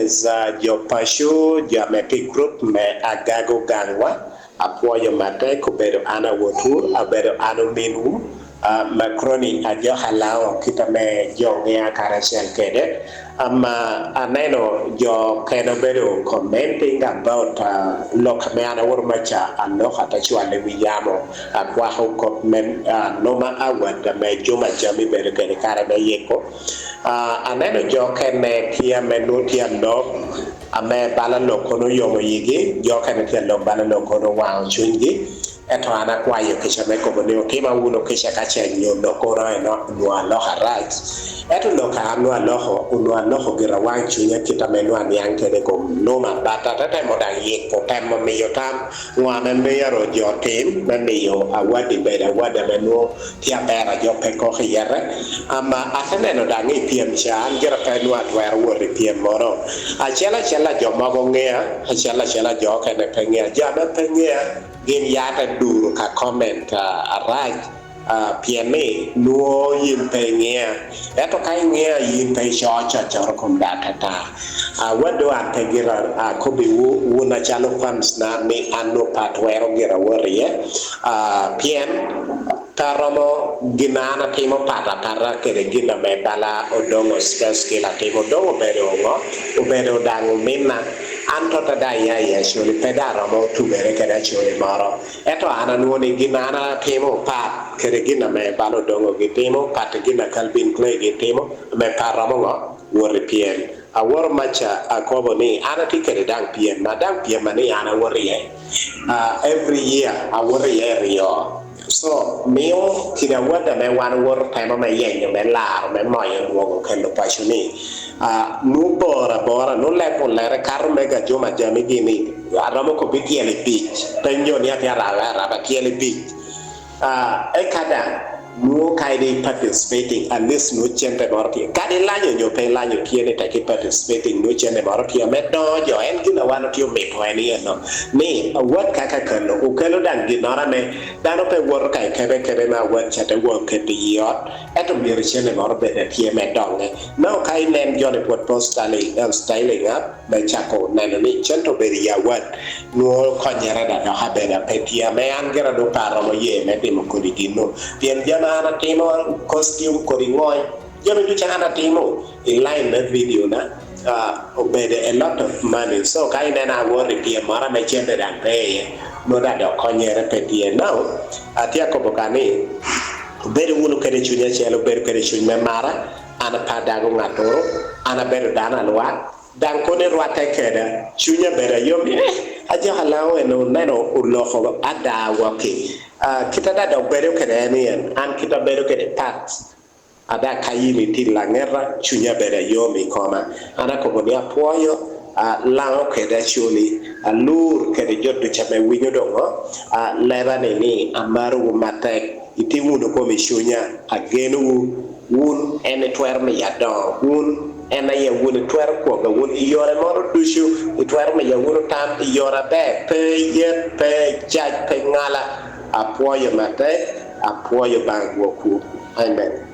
Anyways, jo paco, jo me pi group me Agago gangwa, apwoyo matek, obedo an awotwu, abedo an ominwu, Macroni ajoka lango kita me jo ngeya karacel kede. Ma aneno jo kene obedo commenting about lok me an awoto maca aloka te cwalo i wi yamo akwako kop me noma award me Juma Jami bedo kede kare me yeko. Aneno jo kene tye me nwo tye alok ame bala lok kono oyomo yigi, jo kene tye alok bala lok kono owango cwinygi. Ento an akwayo kica me kobo ni wutima wunu kica ka ce nyo lok oro eno onongo aloko arac. Ento lok a an nongo aloko, onongo aloko gira wang cwinya kita me nongo aniang kede i kom numa, but ate temo dang yiko, temo miyo tam ngo ame myero jo otim me miyo awadi bedo awada me nongo tye aber a jo pe kok iyete. Ama ate neno dang i pyem ca, an gira pe nongo atwero wot i pyem mono. Acel acel a jo mogo ngeya, acel acel a jo okene pe ngeya. Jo ame pe ngeya Gin yate duro ka comment arac pien ni nwo yin pe ingeya ento ka ingeya yin pe ico coc coro kom daa atata. Wado an pe gira akobi wu wun acalo fans na ni an nwo pe atwero gira wot iye pien pe aromo gin an atimo pat apata kede gin ame bala odongo stress ki latim odongo obedo ngo obedo dango minna. An tot ada iya i Acholi, pe dong aromo tubere kede Acholi moro. Ento an anwongo ni gin ma an atimo pat kede gin ame bal odongo gitimo, pat ki gin a Calvin Clay gitimo, ame pe aromo ngo? Wot i pyem. Awoto maca akobo ni an atye kede dang pyem ma dang pyem ma ni an awoto iye every year awoto iye ryo. So, miyo kine awoda me wan woto temo me yenyo me laro me moyo nwogo kelo paco ni nu bor abora nu leb olere kato mega juma jami gi ni aromo kobi tyelo i bic pe nyo ni atye arabe araba tyelo i bic eka dang nwo kadi participating at least nwo cente moro tye kadi ilanyo nyo pe ilanyo tye ni tek i participating nwo cente moro tye me dongo jo en gin a wan otye mito en iye no ni awot kaka kelo okelo dang ginora me dano pe woto ka i kebe kebe me awot ca te wot keto iyi ot ento myero cente moro bed a tye me donge now ka inen joni pwod po styling up Me cako neno ni cente obedo i awad, nwo konyere da dok abeda pe tye me an gira dong pe aromo ye me timo kodi gin-nu. Pien jami an atimo, costume kodi ngo, jami ducu an atimo i line me video na obedo a lot of money so ka ineno awoto i pyem moro me cente dang pe iye nwo da dok konyere pe tye. Now atye akobo ka ni wubedo wunu kede cwiny acel, wubedo kede cwiny me mara. An pe adago ngatoro, an abedo dano alwak, dang kono irwatte keda, cwinya bedo ayom ni, Eh, ajaka lango eni oneno oloko ada wokki. Kit ada dok bedo kede en ien, an kit abedo kede pat, ada ka in itye i langeta, cwinya bedo ayom i koma. An akobo ni apwoyo lango kede Acholi, alur kede jo duca me winyo dongo leba ni ni amarowu matek. Itye wunu kom i cwinya, agenowu. Wun en itwero miya dongo, wun en aye wun itwero kwoga wun i yore moro ducu, itwero miya wunu tam i yore aber, pe yet, pe jac, pe ngala. Apwoyo matek, apwoyo bang gwokwu. Amen.